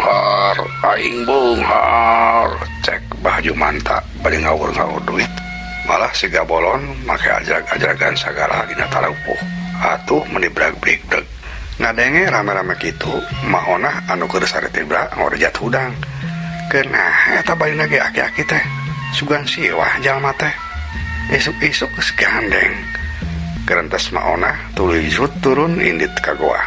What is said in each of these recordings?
Beunghar, aing beunghar, cek Bah Jumanta bari ngawur-ngawur duit. Malah siga bolon make ajrag-ajragan sagala dina tarupuh. Atuh meuni brag-brig-breg. Ngadenge rame-rame kitu, Ma Onah anu keur sare tibra ngorejat hudang. Keunah eta barina ge aki-aki teh. Sugan siwah jalma teh. Isuk-isuk geus gandeng. Gerentes Ma Onah tuluy zut turun indit ka goa.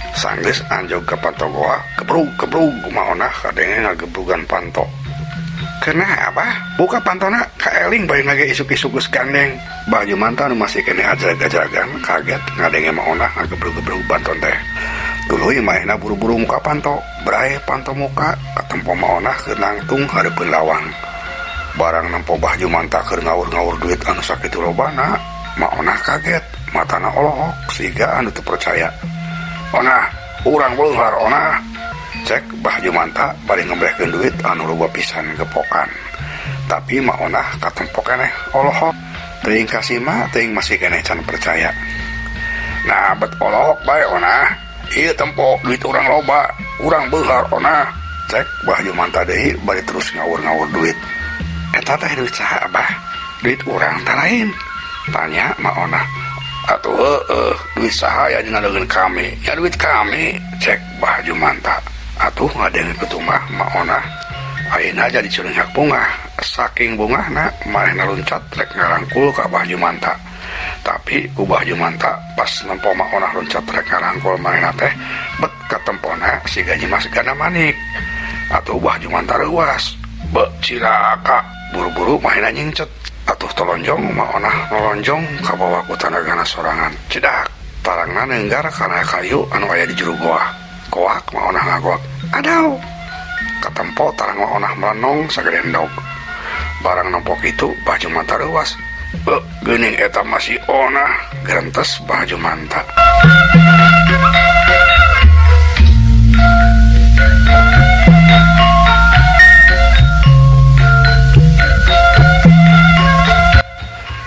Sanggeus anjog ka panto goa, gebrug-gebrug Ma Onah kadenge ngagebrugan panto. Keunah Abah, buka pantona kaeling barina ge isuk-isuk geus gandeng. Bah Jumanta nu masih keneh ajrag-ajragan kaget ngadenge Ma Onah ngagebrug-gebrug panto teh. Tuluy manehna buru-buru muka panto, bray panto muka katempo Ma Onah keur nangtung hareupeun lawang. Barang nempo Bah Jumanta keur ngawur-ngawur duit anu sakitu lobana, Ma Onah kaget, matana olohok siga anu teu percaya. Onah, urang beunghar Onah. Cek Bah Jumanta bari ngebrehkeun duit anu loba pisan gepokan. Tapi Ma Onah katempo keneh olohok. Teuing kasima teuing masih keneh can percaya. Nah, bet olohok bae Onah. Ieu tempo duit urang loba, urang beunghar Onah. Cek Bah Jumanta deui bari terus ngawur-ngawur duit. Eta teh duit saha Abah? Duit urang teh lain? Tanya Ma Onah. Atuh heueuh, duit saha ya dina leungeun kami? Ya duit kami, cek Bah Jumanta. Atuh ngadenge kitu mah Ma Onah ayeuna jadi curinghak bungah. Saking bungahna manehna luncat rek ngarangkul ka Bah Jumanta. Tapi ku Bah Jumanta pas nempo Ma Onah luncat rek ngarangkul manehna teh bet katempona siga Nyimas Gandamanik. Atuh Bah Jumanta reuas. Be cilaka, buru-buru manehna nyingcet. Atuh tolonjong Ma Onah nolonjong kabawa ku tanagana sorangan. Cedak, tarangna neunggar kana kayu anu aya di jero goa. Goak Ma Onah ngagoak. Adaw. Katempo tarang Ma Onah melenong sagede endog. Barang nempo kitu Bah Jumanta reuas. Be, geuning eta masih Onah, gerentes Bah Jumanta.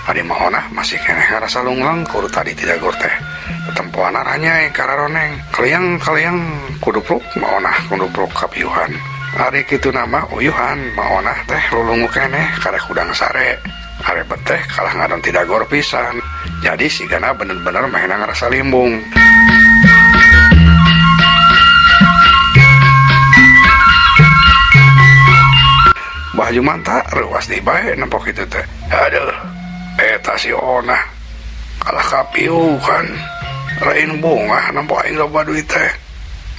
Ari Ma Onah masih keneh ngarasa lungleng kudu tadi tidak gor teh. Tetempoan arahnya kararoneng. Kaliang-kaliang kudupruk Ma Onah kudupruk kapiuhan. Ari kitu nama uyuhan Ma Onah teh lulungu keneh karek hudang sare. Arebet teh kalah ngadon tidak gor pisan. Jadi sigana bener-bener mahena ngarasa limbung. Bah Jumanta reuas deui bae nempo kitu teh. Aduh, eta si Onah kalah kapiuhan. Lain bungah nempo aing loba duit teh.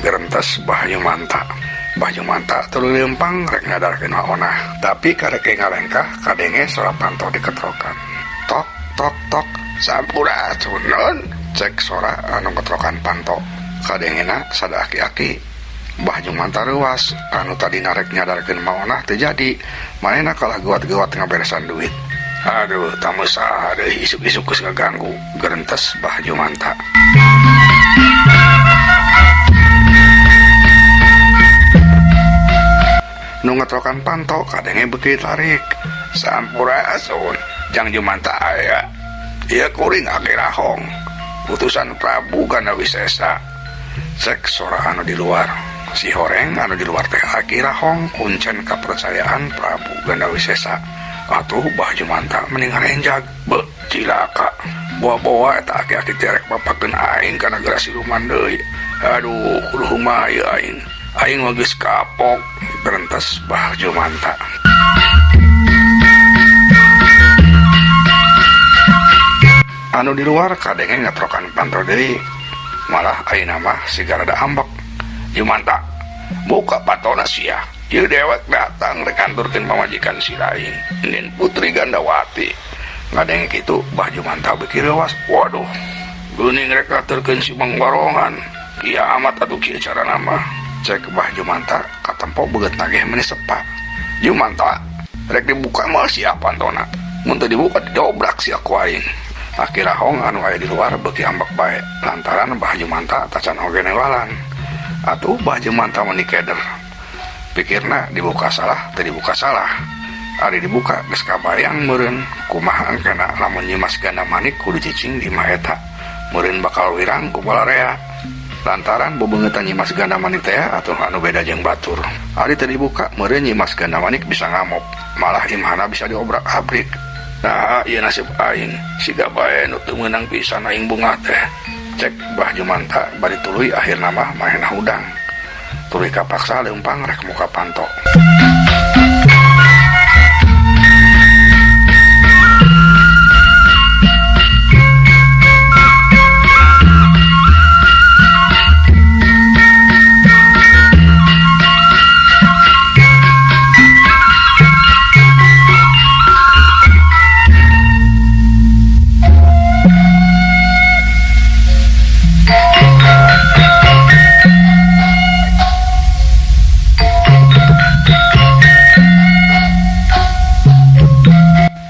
Gerentes Bah Jumanta. Bah Jumanta tuluy leumpang rek ngadarkeun Ma Onah. Tapi karek ngalengkah kadenge sora panto diketrokan. Tok tok tok, sampurasun non, cek sora anu ngetrokan panto. Kadengena sada aki-aki. Bah Jumanta reuas anu tadi narek nyadarkeun Ma Onah teu jadi. Manehna kalah geuat-geuat ngaberesan duit. Aduh, tamu saha deui isuk-isuk geus ngaganggu. Gerentes Bah Jumanta. Nu ngetrokan panto kadenge beuki tarik. Sampurasun, Jang Jumanta aya. Ieu kuring Aki Rahong, utusan Prabu Gandawisesa. Cek sora anu di luar. Si horeng anu di luar teh Aki Rahong kuncen kapercayaan Prabu Gandawisesa. Atuh Bah Jumanta mending ngarenjag. Be, cilaka. Boa-boa eta aki-aki teh rek bapakeun aing kana negara siluman deui. Aduh, kudu kumaha ieu aing. Aing mah geus kapok, gerentes Bah Jumanta. Anu di luar kadenge ngetrokan panto deui. Malah ayeuna mah siga rada ambek. Jumanta, buka pantona sia. Ieu dewek datang rek nganturkeun pamajikan si lain, Nin Putri Gandawati. Ngadenge kitu Bah Jumanta beuki reuas. Waduh, geuning rek ngaturkeun si Mang Barongan. Kiamat atuh kieu carana mah. Cek Bah Jumanta katempo beungeut nageh meuni sepa. Jumanta, rek dibuka mah sia pantona. Mun teu dibuka didobrak sia ku aing. Aki Rahong anu aya di luar beuki ambek bae lantaran Bah Jumanta tacan oge newalan. Atuh Bah Jumanta meuni keder. Pikirna dibuka salah teu dibuka salah. Ari dibuka geus kabayang meureun kumaha engkena lamun Nyimas Gandamanik kudu cicing di imah eta. Meureun bakal wirang ku balarea. Lantaran bebeungeutan Nyimas Gandamanik teh atuh anu beda jeung batur. Ari teu dibuka meureun Nyimas Gandamanik bisa ngamuk, malah imahna bisa diobrak-abrik. Nah, ieu nasib aing, siga bae nu teu meunang pisan aing bungah teh. Cek Bah Jumanta bari tuluy akhirna mah manehna hudang. Tuluy kapaksa leumpang rek muka panto.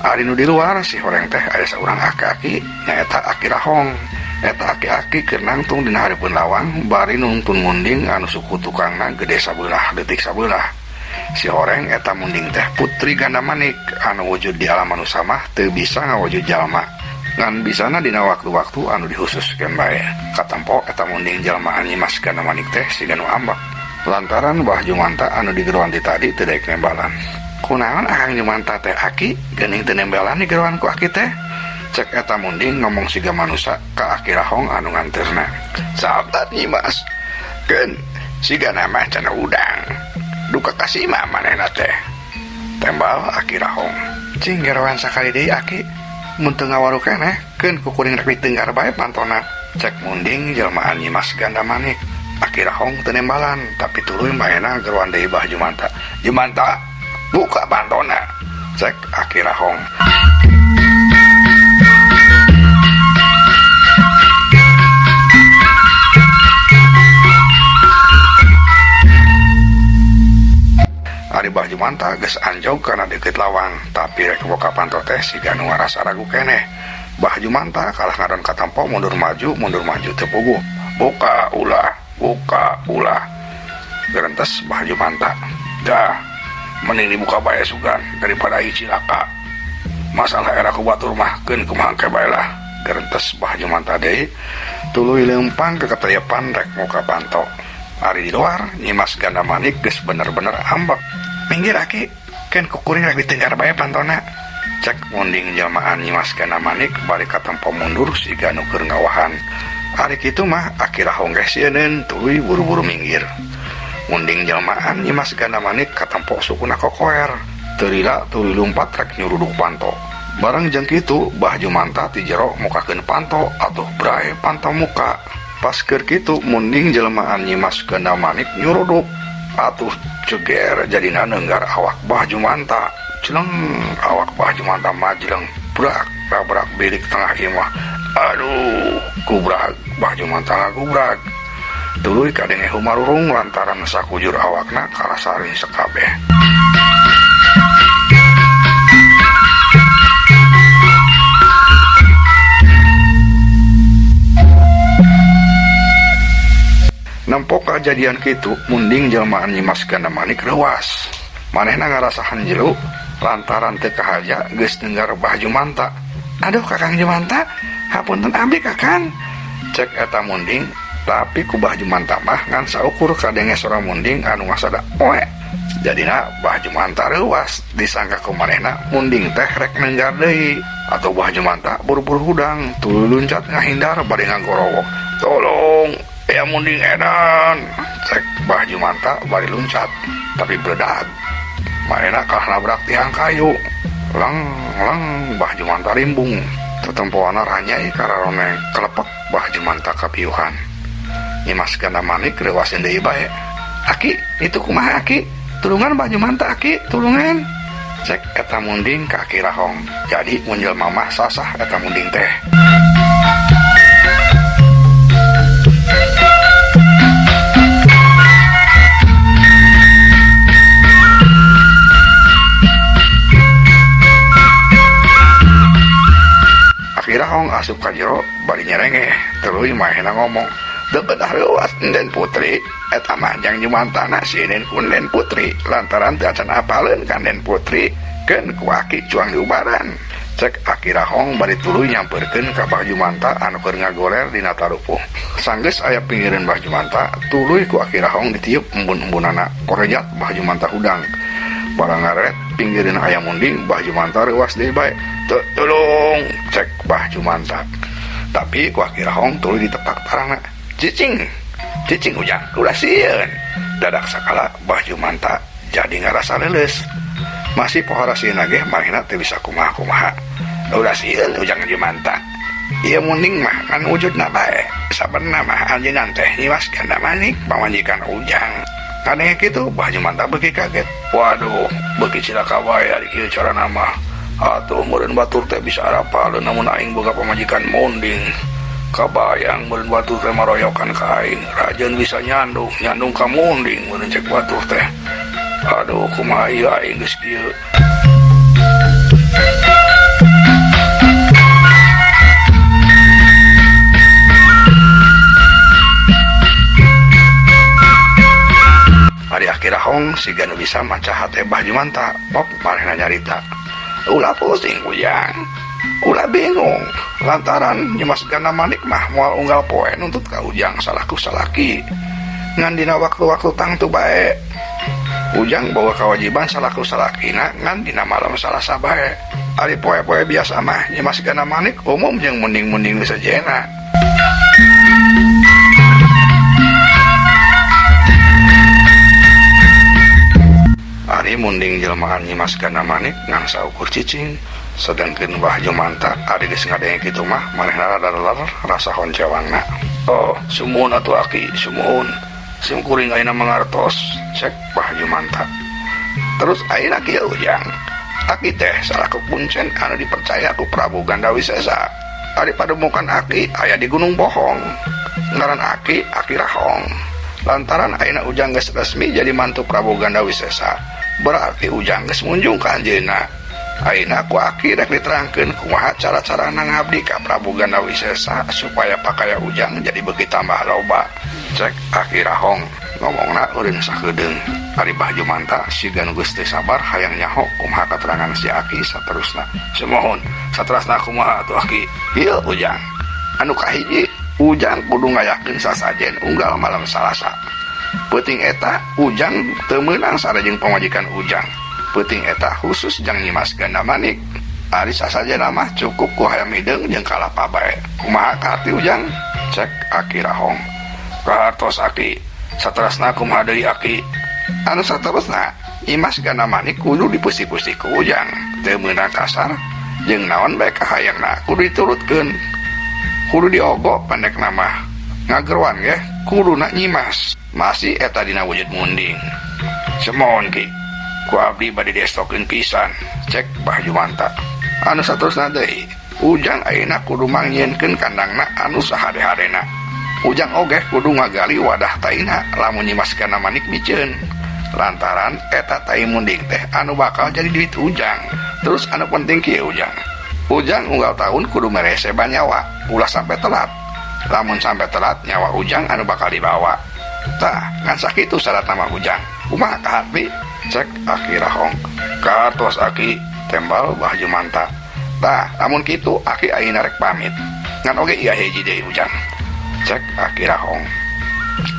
Ari nu di luar si horeng teh aya saurang aki-aki nyaeta Aki Rahong. Eta aki-aki keur nangtung dina hareupeun lawang bari nungtun munding anu suku tukangna gede sabelah leutik sabelah. Si horeng eta munding teh Putri Gandamanik anu wujud di alam manusa mah teu bisa ngawujud jalma. Ngan bisana dina waktu-waktu anu dihususkeun bae. Katempo eta munding jalmaan Nyimas Gandamanik teh siga nu ambek. Lantaran Bah Jumanta anu digeroan ti tadi teu daek nembalan. Kunaon Akang Jumanta teh aki geuning teu nembalan digeroan ku aki teh? Cek eta munding ngomong siga manusa ka Aki Rahong anu nganterna. Sahabat Nyimas, keun siga nama cenah udang. Duka kasima manehna teh. Tembal Aki Rahong. Cing geroan sakali deui aki, mun teu ngawaru keneh keun ku kuring rek ditenggar bae pantona. Cek munding jelmaan Nyimas Gandamanik. Aki Rahong teu nembalan tapi tuluy maena geroan deui Bah Jumanta. Jumanta, buka pantona. Cek Aki Rahong. Ari Bah Jumanta geus anjog kana deukeut lawang, tapi rek boka panto teh siga nu ngarasa ragu keneh. Bah Jumanta kalah ngadon katempo mundur maju teu puguh. Buka ulah, buka ulah. Gerentes Bah Jumanta. Dah, mending dibuka bae sugan daripada ieu cilaka. Masalah era ku batur mah keun kumaha engke bae lah. Gerentes Bah Jumanta deui tuluy leumpang ke katayepan rek muka panto. Ari di luar Nyimas Gandamanik geus bener-bener ambek. Minggir aki, keun ku kuring rek ditenggar bae pantona. Cek munding jelmaan Nyimas Gandamanik bari katempo mundur siga nu keur ngawahan. Ari kitu mah Aki Rahong ge sieuneun tuluy buru-buru minggir. Munding jelmaan Nyimas Gandamanik katempo sukuna kokoer. Teu lila tuluy lumpat rek nyuruduk panto. Bareng jeung kitu Bah Jumanta ti jero mukakeun panto atuh brae panto muka. Pas keur kitu munding jelmaan Nyimas Gandamanik nyuruduk. Atuh ceger jadina neunggar awak Bah Jumanta. Celeng awak Bah Jumanta majleng brak tabrak bilik tengah imah. Aduh, gubrag Bah Jumanta ngagubrag. Tuluy kadenge humarurung lantaran sakujur awakna karasarin sekabeh. Nempo kajadian kitu munding jelmaan Nyimas Gandamanik reuas. Manehna ngarasahan jelu lantaran teu kahaja geus neunggar Bah Jumanta. Aduh Kakang Jumanta, hapunten abdi Kakang. Cek eta munding, tapi ku Bah Jumanta mah ngan saukur kadenge sora munding anu ngasada oe. Jadina Bah Jumanta reuas disangka ku manehna munding teh rek neunggar deui. Atau Bah Jumanta buru-buru hudang tuluy luncat ngahindar bari ngagorowok. Tolong, ya munding edan. Cek Bah Jumanta bari luncat tapi bledag. Manehna kalah nabrak tiang kayu. Leng leng Bah Jumanta rimbung. Tetempoana ranyai kararone kelepek Bah Jumanta kapiuhan. Nyimas Gandamanik reuaseun deui bae. Aki, itu kumaha aki? Tulungan Bah Jumanta aki, tulungan. Cek eta munding ka Aki Rahong. Jadi mun jelema mah sasah eta munding teh. Aki Rahong asup ka jero bari nyerengeh, tuluy manehna ngomong, Deukeut reuas Enden Putri, eta mah jang Jumantana sieun ku Enden Putri, lantaran teu acan apaleun ka Enden Putri, keun ku aki cuang diubaran. Cek Aki Rahong bari tuluy nyamperkeun ka Bah Jumanta anu keur ngagoler dina tarupuh. Sanggeus aya pinggireun Bah Jumanta, tuluy ku Aki Rahong ditiup embun-embunana. Korejat Bah Jumanta hudang. Barang ngaret pinggireun aya munding, Bah Jumanta reuwas deui bae. Tulung, cek Bah Jumanta. Tapi ku Aki Rahong tuluy ditepak tarangna. Cicing, cicing ujang, ulah sieun. Dadak sakala Bah Jumanta jadi ngarasa leuleus. Masih pohara sieun ge manehna teu bisa kumaha-kumaha. Ulah sieun ujang Jumanta. Ieu munding mah ngan wujudna bae. Sabenerna mah anjeunna teh Nyimas Gandamanik pamajikan ujang. Kadenge kitu Bah Jumanta beuki kaget. Waduh, beuki cilaka wae ari kieu carana mah. Atuh meureun batur teh bisa arapaleun namun aing boga pamajikan munding. Kabayang meureun batur teh maroyokan ka aing. Rajeun bisa nyandung, nyandung ka munding meureun cek batur teh. Aduh, kumaha ieu aing geus kieu. Ari Aki Rahong siga nu bisa maca hate Bah Jumanta, pok manehna nyarita. Ulah pusing ujang, ulah bingung. Lantaran Nyimas Gandamanik mah moal unggal poe nuntut ka ujang salaku salaki. Ngan dina waktu-waktu tangtu bae. Ujang bawa kewajiban salaku salakina ngan dina malam Salasa bae. Ari poe-poe biasa mah Nyimas Gandamanik umum jeung munding-munding sejena. Ari munding jelmaan Nyimas Gandamanik ngan saukur cicing. Sedangkeun Bah Jumanta ari geus ngadenge kitu mah manehna rada leler rasa honcewangna. Oh, sumuhun atuh aki, sumuhun. Sim kuring ayeuna mangartos, cek Bah Jumanta. Terus ayeuna kieu ujang. Aki teh salaku kuncen anu dipercaya ku Prabu Gandawisesa. Ari pademukan aki aya di Gunung Bohong. Ngaran aki, Aki Rahong. Lantaran ayeuna ujang geus resmi jadi mantu Prabu Gandawisesa, berarti ujang geus munjung ka anjeunna. Ayeuna ku aki rek diterangkeun kumaha cara-carana ngabdi ka Prabu Gandawisesa supaya pakaya ujang jadi beuki tambah loba. Cek Aki Rahong ngomongna eureun sakedeung. Ari Bah Jumanta siga nu geus teu sabar hayang nyaho kumaha katerangan si aki saterusna. Sumuhun, saterasna kumaha atuh aki? Ieu ujang. Anu kahiji ujang kudu ngayakeun sasajen unggal malam Salasa. Peuting eta ujang teu meunang sareng pamajikan ujang. Peuting eta khusus jang Nyimas Gandamanik. Ari sasajen mah cukup ku hayam hideung jeung kalapa bae. Kumaha kaarti ujang? Cek Aki Rahong. Kahartos aki. Saterasna kumaha deui aki? Anu saterusna Nyimas Gandamanik kudu dipusti-pusti ku ujang. Teu meunang kasar jeung naon bae kahayangna kudu diturutkeun. Kudu diogo pendek nama. Ngageroan ge kuduna nyimas. Masih eta dina wujud munding. Semohon ki. Ku abdi bade diestokeun pisan. Cek Bah Jumanta. Anu saterusna deui, ujang ayeuna kudu mangnyieunkeun kandangna anu sahade-hadena. Ujang oge kudu ngagali wadah taina lamun Nyimas Gandamanik miceun. Lantaran eta tai munding teh anu bakal jadi duit ujang. Terus anu penting kieu ujang. Ujang unggal tahun kudu mere seba nyawa, ulah sampai telat. Lamun sampai telat nyawa ujang anu bakal dibawa. Tah, ngan sakitu syarat nama ujang. Kumaha kaharti? Cek Aki Rahong. Kahartos aki, tembal Bah Jumanta. Tah, lamun kitu aki ayeuna rek pamit. Ngan oge ieu hiji deui ujang. Cek Aki Rahong.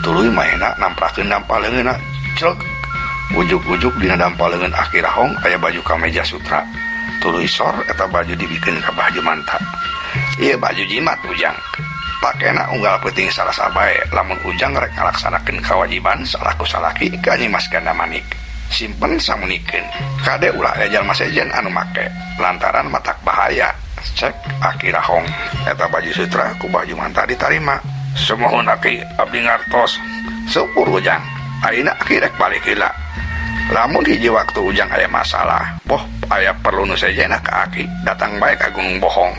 Tuluy manehna namprakeun dampa leungeunna. Celek. Ujuk-ujuk dina dampa leungeun Aki Rahong aya baju kameja sutra. Tuluy sor eta baju dibikeun ka Bah Jumanta. Ieu baju jimat ujang. Pakena unggal peuting Salasa bae lamun ujang rek ngalaksanakeun kewajiban salaku salaki ka Nyimas Gandamanik. Simpen samunikeun. Kade ulah aya jalma sejen anu make lantaran matak bahaya. Cek Aki Rahong. Eta baju sutra ku Bah Jumanta ditarima. Sumuhun aki, abdi ngartos. Syukur ujang. Ayeuna aki rek balik heula. Lamun hiji waktu ujang aya masalah, boh aya perlu nu sejenna ka aki, datang bae ka Gunung Bohong.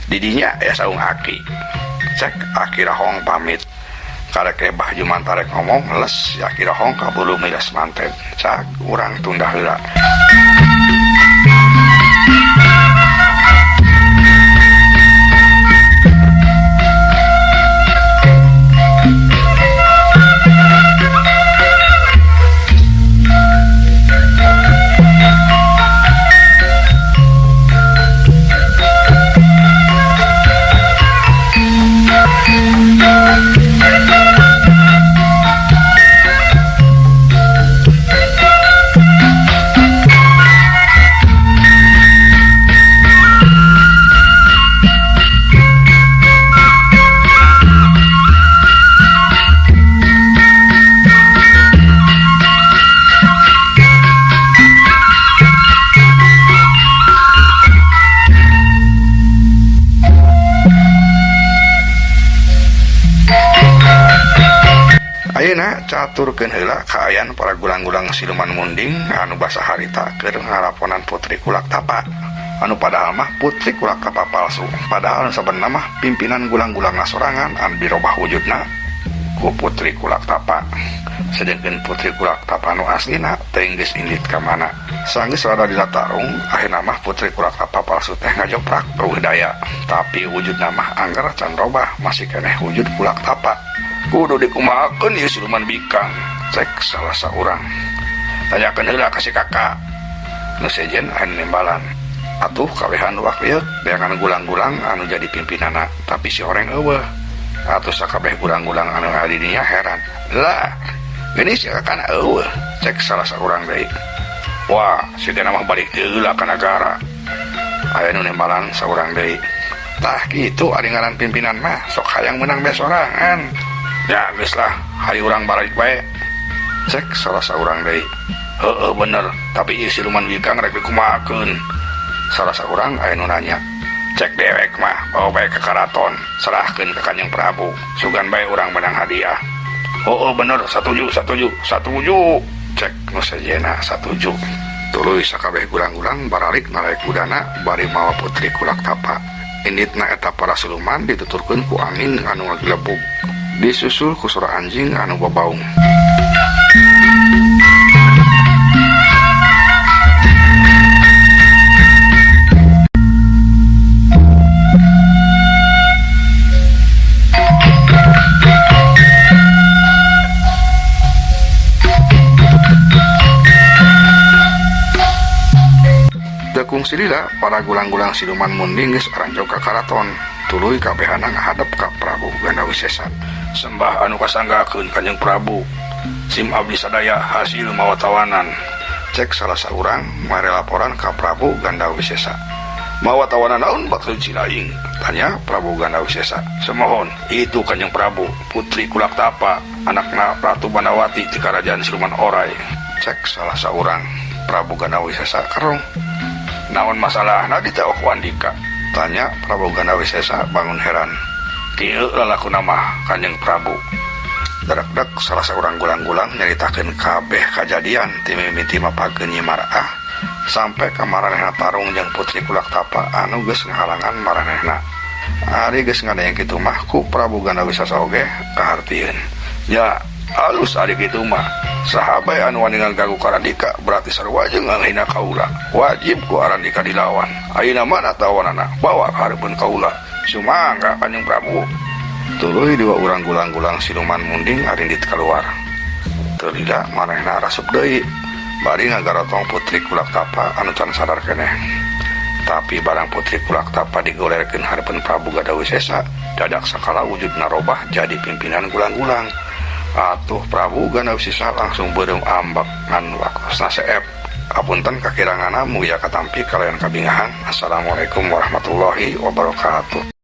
Didinya aya saung aki. Cek Aki Rahong pamit. Karek Bah Jumanta rek ngomong, les Aki Rahong kaburu milas manten. Cak urang tunda heula. Haturkeun heula kaayaan para gulang-gulang siluman munding anu basa harita keur ngaraponan Putri Kulak Tapa. Anu padahal mah Putri Kulak Tapa palsu. Padahal nu sabenerna mah pimpinan gulang-gulangna sorangan anu dirobah wujudna ku Putri Kulak Tapa. Sedengkeun Putri Kulak Tapa nu aslina teuing geus indit ka mana. Sanggeus rada dilatarung, akhirna mah Putri Kulak Tapa palsu teh ngajoprak euweuh daya. Tapi wujudna mah angger can robah, masih keneh wujud Kulak Tapa. Kudu dikumahakeun ieu siluman bikang, cek salah saurang. Tanyakeun heula ka si kakak. Nu sejen anu nembalan. Atuh kawehan wak lieuk neangan gulang-gulang anu jadi pimpinanna, tapi si oreng euweuh. Atuh sakabeh gulang-gulang anu aya di dinya heran. Lah, geuning si kakakna euweuh, cek salah saurang deui. Wah, sigana mah balik deui heula ka nagara. Aya nu nembalan saurang deui. Tah kitu ari ngaran pimpinan mah sok hayang meunang bae sorangan. Ya geus lah, hayu urang balik bae. Cek salah saurang deui. Heueuh bener, tapi ieu siluman bikang rek dikumahakeun. Salah saurang aya nu nanya. Cek dewek mah bawa bae ka karaton, serahkeun ka Kanjeng Prabu. Sugan bae urang menang hadiah. Heueuh bener, satuju, satuju, satuju. Cek nu sejenna satuju. Tuluy sakabeh gulang-gulang baralik naraek kudana bari mawa Putri Kulak Tapa. Inditna eta para siluman dituturkeun ku angin anu ngagelebug. Disusul ku sora anjing anu babaung. Teu kungsi lila para gulang-gulang siluman munding geus aranjog ka karaton. Tuluy kabehana ngahadep ka Prabu Gandawisesa. Sembah anu kasanggakeun Kanjeng Prabu. Sim abdi sadaya hasil mawa tawanan. Cek salah saurang mere laporan ka Prabu Gandawisesa. Mawa tawanan naon maksud si laing? Tanya Prabu Gandawisesa. Semohon itu Kanjeng Prabu, Putri Kulak Tapa, anakna Ratu Bandawati ti Karajaan Siluman Orai. Cek salah saurang. Prabu Gandawisesa kerong. Naon masalahna ditewak ku Andika? Tanya Prabu Gandawisesa bangun heran. Kieu lalakuna mah Kanjeng Prabu. Dadak-dak salah saurang gulang-gulang nyaritakeun kabeh kajadian ti mimiti mapageun Nyi Mar'ah sampai ka maranehna tarung jeung Putri Kulak Tapa anu geus ngahalangan maranehna. Ari geus ngadenge kitu mah ku Prabu Gandawisesa oge kahartieun. Ya, alus ari kitu mah. Saha bae anu wani ngaganggu ka Arandika berarti sarua jeung ngahina kaula. Wajib ku Arandika dilawan. Ayeuna mana tawanana? Bawa ka hareupeun kaula. Sumangga Kanjeng Prabu. Tuluy dua urang gulang-gulang siluman munding arindit keluar. Teu lila manehna rasup deui. Bari ngagarotong Putri Kulak Tapa anu can sadar keneh. Tapi barang Putri Kulak Tapa digolerkeun hareupeun Prabu Gandawisesa, dadak sakala wujudna robah jadi pimpinan gulang-gulang. Atuh Prabu Gandawisesa langsung beureum ambek ngan waktosna seep. Apunten kakiranganna mugia katampi kalayan kabingahan. Assalamualaikum warahmatullahi wabarakatuh.